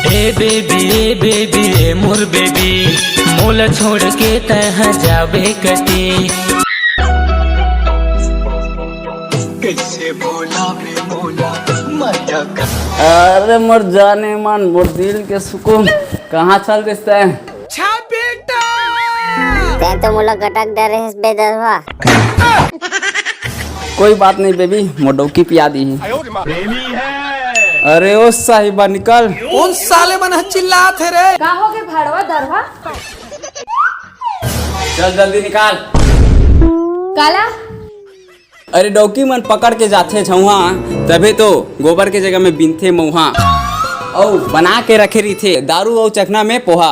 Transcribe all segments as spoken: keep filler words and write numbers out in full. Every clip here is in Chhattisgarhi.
ए बेबी, ए बेबी, ए मोर बेबी, मोला छोड़ के तैं जाबे कती। कैसे बोला बे मोला मया कर। अरे मोर जाने मन, मोर दिल के सुकून, कहाँ चल देस तैं? तैं तो मोला गटक दे रहेस बे दरुहा। कोई बात नहीं बेबी, मोर डौकी पिया दी। अरे ओ साहिबा निकल। कौन साले मन ह चिल्लात हे रे? का होगे भड़वा दरुहा? चल जल्दी निकाल। काला? अरे डौकी मन पकड़ के जाथे छउहा, तभे तो गोबर के जगह में बिनथे मउहा। अउ बना के रखे रहिथे दारू अउ चखना में पोहा।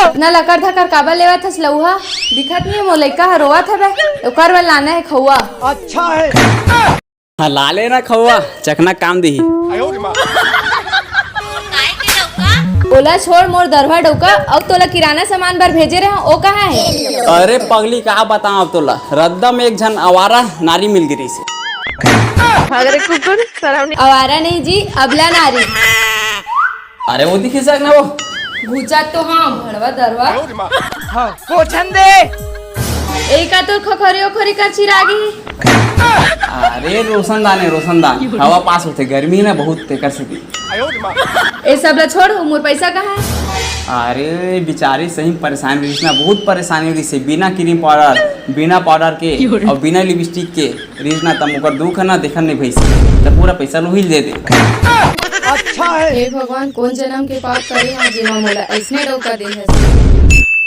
इतना लकर धकर काबर लेवत हस लउहा? दिखत नहीं हे मोर लइका ह रोवत हवे, ओकर बर लाना हे खउआ। अच्छा है। हाँ, ला ले ना खउआ, चखना काम दिही। ओला छोड़ मोर दरुहा डौका, अउ तोला किराना सामान बर भेजे रहे ओ कहाँ हे? अरे पगली, का बताओ तोला, रद्दा में एक झन आवारा नारी मिल गिरी से। अवारा नहीं जी, अबला नारी। अरे वो दिखी सक ना वो। घुचा तो हाँ, भड़वा दरुहा। हाँ, पोछन दे। ए का तोर खखरी ओखरी कर चिरागी? अरे रोशनदान हे, रोशनदान। हवा पास होथे, गर्मी हे ना बहुत, तेकर से भी। ए सब ला छोड़, मोर पैसा कहाँ हे? अरे बिचारी सही परेशान रहिस ना, बहुत परेशानी रहिस हे, बिना क्रीम पाउडर, बिना पाउडर के अउ बिना लिपस्टिक के। रिजना तम ओकर दुख ह ना देखन नहीं भइस, त पूरा पैसा लुहिल दे दे। अच्छा है। हे भगवान, कौन जन्म के पाप करे हंव जेमा मोला अइसने डौका दे हस।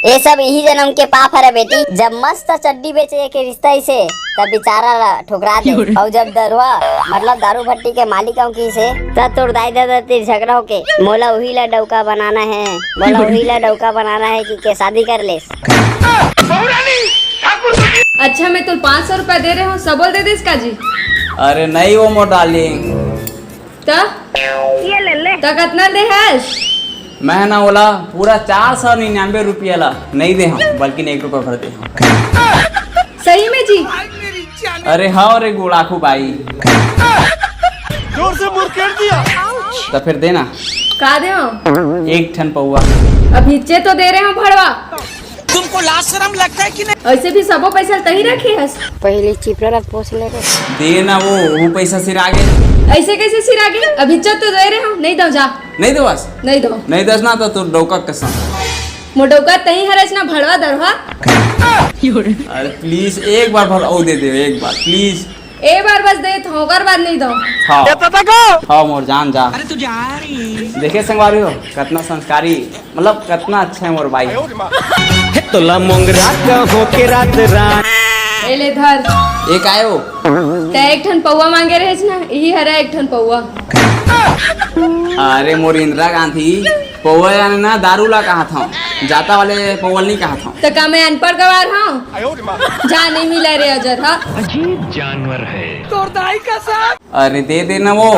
ये सब इही जन्म के पाप हरे बेटी। जब मस्त चड्डी बेचे के रिश्ता इसे, तब बेचारा ला ठुकरा दे। अउ जब दरुहा, मतलब दारू भट्टी के मालिक आऊं किसे, तब तोर दाई ददा तीर झगड़ा होके, मोला उही ला डौका बनाना है, मोला उही ला डौका बनाना है कि के शादी कर लेस। अच्छा, मैं तो पाँच सौ रुपया दे रहे हूँ, सबो ल दे देस का जी? अरे नहीं वो मोर डार्लिंग। त? ये ले ले। त कतना दे हस? मैं ना ओला पूरा चार सौ निन्यानवे रुपया ला नहीं दे हूँ, बल्कि एक रुपया भर दे हूँ। सही में जी? अरे हाँ रे गुड़ाखू भाई। जोर से मुड़ कर दिया। त फिर देना। का दे हूँ? एक ठन पौवा। अब हिच्चे तो दे रहे हूँ भड़वा। तुमको लाज शर्म लगता है कि नहीं? ऐसे भी सबो पैसा तही रखे हस। पहले चिपरा ला पोस ले रे। दे ना वो, वो पैसा सिरा गे। ऐसे कैसे सिरा गे? अभी चल तो दे रहे हो, नहीं दो जा। नहीं दो बस। नहीं दो। नहीं दस ना तो तू डौका कसम। मोर डौका तही हरस ना भड़वा दरवा। अरे प्लीज एक बार भर और दे दे, एक बार प्लीज। ए बार बस दे थो, ओकर बाद नहीं दो। हाँ। हाँ मोर जान जा। अरे तू जा रही। देखे संगवारी हो, कितना संस्कारी। मतलब कितना अच्छा है मोर भाई। हे तोला मोंगरा कहो के रात रात। ए ले धर। एक आयो। ते एक ठन पौवा मांगे रहे ना, यही हरा एक ठन पौवा। अरे मोर इंदिरा गांधी, पौवा यानी ना दारू ला कहा था, जाता वाले पौवा नहीं कहा था। तो का मैं अनपढ़ गवार हूँ? जा नहीं मिला रे अजर हा। अजीब जानवर है। तोर दाई का साथ। अरे दे दे ना वो,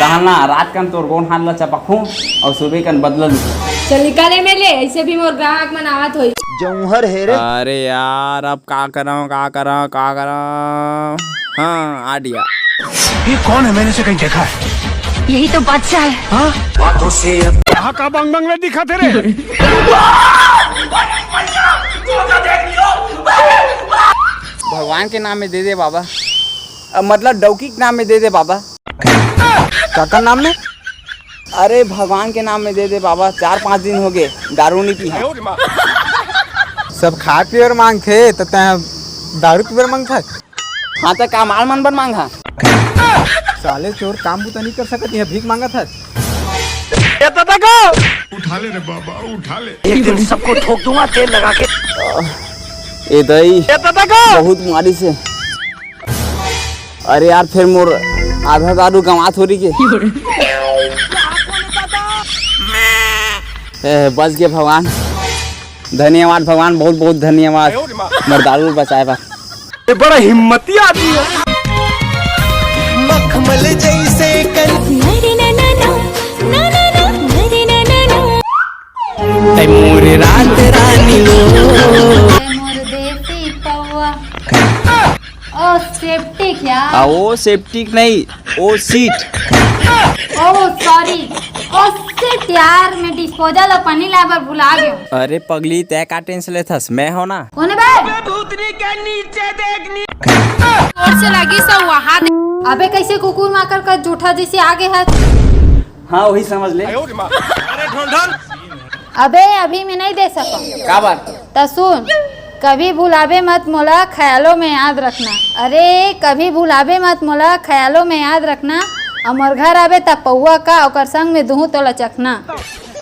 कहा ना रात कन तोर गोन हाथ ला चपकहूं और सुबह कन बदला लूं। चल निकाल एमे ले, ऐसे भी मोर ग्राहक मन आवत होई। जौहर हे रे। अरे यार, अब का करंव, का करंव, का करंव? हाँ, आ गया। ये कौन है? मैंने इसे कहीं देखा है। यही तो बादशाह है। हाँ? बातों से अब कहाँ का बंग बंग में दिखा थे रे? भगवान के नाम में दे दे बाबा। अ, मतलब डौकी के नाम में दे दे बाबा। काकर नाम में? अरे भगवान के नाम में दे दे बाबा, चार पाँच दिन हो गए दारू नहीं पी है। सब खाए पिए बर मांगथे त तैं दारू पीए बर मांगथस? हाँ त का माल मन बर मांगा? साले चोर काम बुता नहीं कर सकत, यहाँ भीख मांगत हस। उठा ले रे बाबा, उठा ले। एक दिन सबको ठोक दूंगा तेल लगा के। ए दई, बहुत मारी से। अरे यार, फिर मोर आधा दारू गंवात हो रही के। ए, बच गए भगवान, धन्यवाद भगवान, बहुत बहुत धन्यवाद मोर दारू बचाए बर। ये बड़ा हिम्मती आदमी है। मखमल जैसे कन अरे ना ना ना, ना ना ना, अरे ना ना ना। तै मोर रात रानी हो। मोर देसी पौवा। ओ सेफ्टी क्या? आ, वो सेप्टिक नहीं, वो सीट। ओह, सॉरी। ओ, सीट यार, मैं डिस्पोजल अउ पन्नी लाए बर भुला गेंव। अरे पगली, तैं का टेंशन लेथस, मैं हंव ना। कोन हे बे? जोर से लगी सब वहाँ दे। अबे, कइसे कुकुर माकर का जूठा जइसे आगे हे? हाँ, वही समझ ले। अबे, अभी मैं नहीं दे सकंव। का बात? त सुन, कभी भुलाबे मत मोला, ख्यालों में याद रखना। अरे, कभी भुलाबे मत मोला, ख्यालों में याद रखना। अउ मोर घर आबे त पौवा का ओकर संग में दुहूं तोला चखना।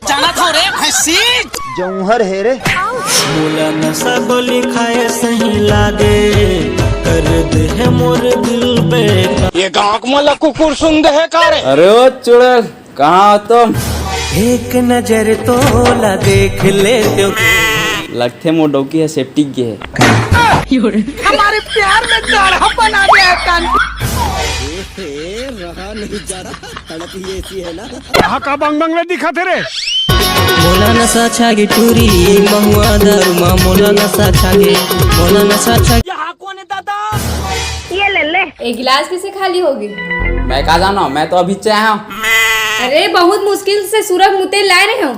जाना था रे भैंसी। जौहर हे रे। मोला नशा गोली खाए सही लागे, कर दे है मोर दिल बेकार। ये गांव मोला कुकुर सुन दे है का रे? अरे ओ चुड़ैल, कहाँ हो तुम? एक नजर तोला देख लेते हो। लगथे मोर डौकी ह सेप्टिक गे हे। हमारे प्यार में गाढ़ापन आ गया है कान। रहा नहीं जा रहा, तड़प ही ऐसी है ना। कहाँ का बंग बंग ले दिखा थे रे? मोला नशा छागे टूरी, महुआ दारू मा मोला नशा छागे, मोला नशा छागे। ये ले ले। एक गिलास कैसे खाली होगी? मैं का जाना, मैं तो अभी से आया हूँ। अरे, बहुत मुश्किल से सूरज मुते लाए रहे हो।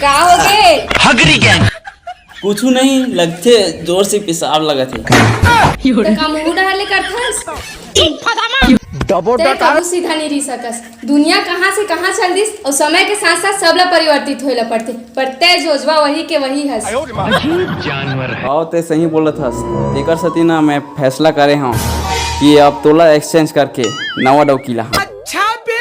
का हो गए? हगरी गैंग। कुछ नहीं, लगथे जोर से पेशाब लगत हे। तो का मुंह डाले करथस? डबो तै डकार। कभू सीधा नहीं रह सकस। दुनिया कहाँ से कहाँ चल दिस अउ समय के साथ साथ सबला परिवर्तित होए ला पड़थे, पर तै जोजवा वही के वही हस। अजीब जानवर है। हाँ, तै सही बोलत हस। तेकर सेती ना मैं फैसला करे हंव कि अब तोला exchange करके नवा डौकी ला। अच्छा बे।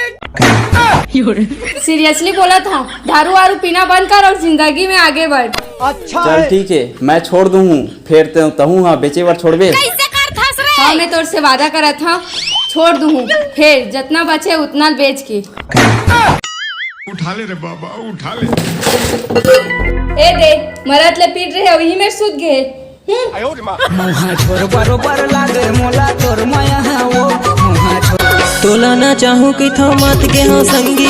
Seriously बोलत हंव, दारू वारू पीना बंद कर अउ जिंदगी में आगे बढ़। अच्छा चल है। ठीक है, मैं छोड़ दूँ हूँ। फेर ते तहूँ हा बेचे बर छोड़बे? कइसे करथस रे? हाँ, मैं तोर से वादा करत हंव, छोड़ दूँ हूँ। फेर जतना बचे उतना बेच के। उठा ले रे बाबा, उठा ले। ए दे, मरत ले पीट रहे, अउ इही मेर सूत गे। हम्म। मुहा छोर बरोबर लागे मोला तोर मया हा वो। मुहा छोर। तोला ना चाहूं कि थो मत के हो संगी,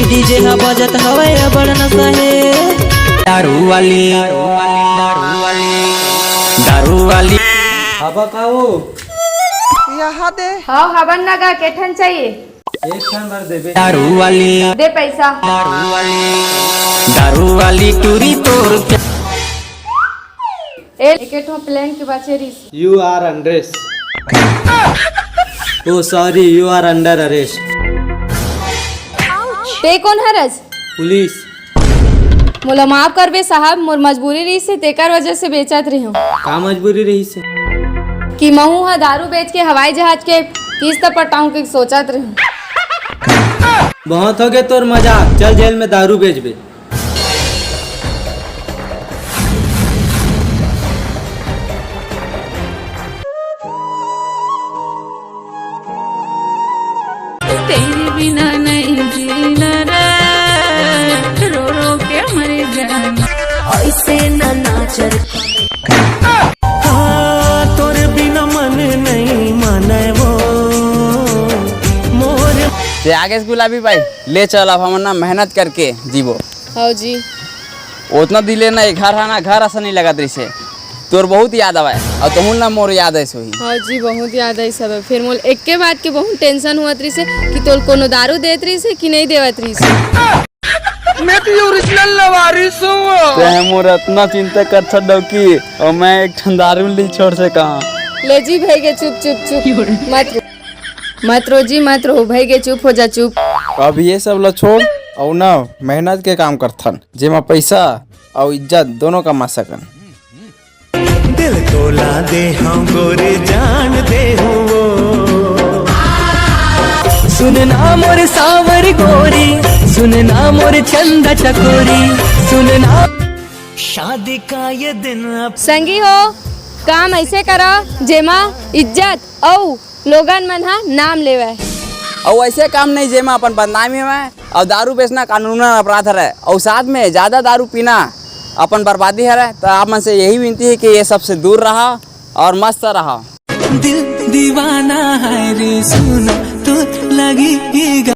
डीजे हा बजत हवे अबड़ नशा हे। दारू वाली, दारू वाली, दारू वाली। हवा का हो? यहाँ दे। हाँ, हवन लगा, के ठन चाहिए? एक ठन भर देबे। दारू वाली। दे पैसा। दारू वाली, दारू वाली टूरी तोर। ए, एके ठो प्लेन के बचे रहिस। You are under arrest। Oh sorry, you are under arrest। ते कोन हरस? पुलिस। मोला माफ करबे साहब, मोर मजबूरी रहिस हे, तेकर वजह से बेचत रहिस हंव। का मजबूरी रहिस हे? कि महूं ह दारू बेच के हवाई जहाज के किस्त पटाऊं के सोचत रहिस हंव। बहुत हो गए तोर मजाक, चल जेल में दारू बेचबे। तेरे बिना नहीं जीना रे, रो रो के मर जाना। ऐसे ना नाचर। हाँ, तोर बिना मन नहीं माने वो मोर। ते आगे से गुलाबी भाई, ले चल, अब हमन ना मेहनत करके जीबो। हाँ जी। ओतना दिन ले ना, ये घर हा ना, घर असन नहीं लगत रहिस हे। तोर बहुत याद आवय, अउ तहूं ला मोर याद आइस होही। हाँ जी, बहुत याद आइस हवे। फेर मोला एक्के बात के बहुत tension होवत रहिस हे कि तोला कोनो दारू देत रहिस हे कि नहीं देवत रहिस हे। मैं तो ये original लवारिस हूँ। तैं मोर अतना चिंता करथस डौकी, अउ मैं एक ठन दारू नहीं छोड़ सकंव। ले जी भई गे, चुप, चुप, चुप। मत रो। मत रो जी, मत रो, भई गे, चुप हो जा, चुप। अब ये सब ला छोड़, अउ ना मेहनत के काम करथन, जेमा पैसा अउ इज्जत दोनों कमा सकन। दिल तोला दे हूँ गोरी, जान दे हूँ वो। सुन ना मोर साँवर गोरी, सुन ना मोर चंदा चकोरी, सुन ना। शादी का ये दिन अब संगी हो, काम ऐसे करा जेमा इज्जत अउ लोगन मन ह नाम लेवय। अउ ऐसे काम नहीं जेमा अपन बदनामी होवय। अउ दारू बेचना कानूनन अपराध हरय। अउ साथ में ज्यादा दारू पीना अपन बर्बादी हरय। तो आप मन से यही विनती है कि ये सबसे दूर रहा और मस्त रहा। दिल दीवाना है रे, सुना तो लगेगा।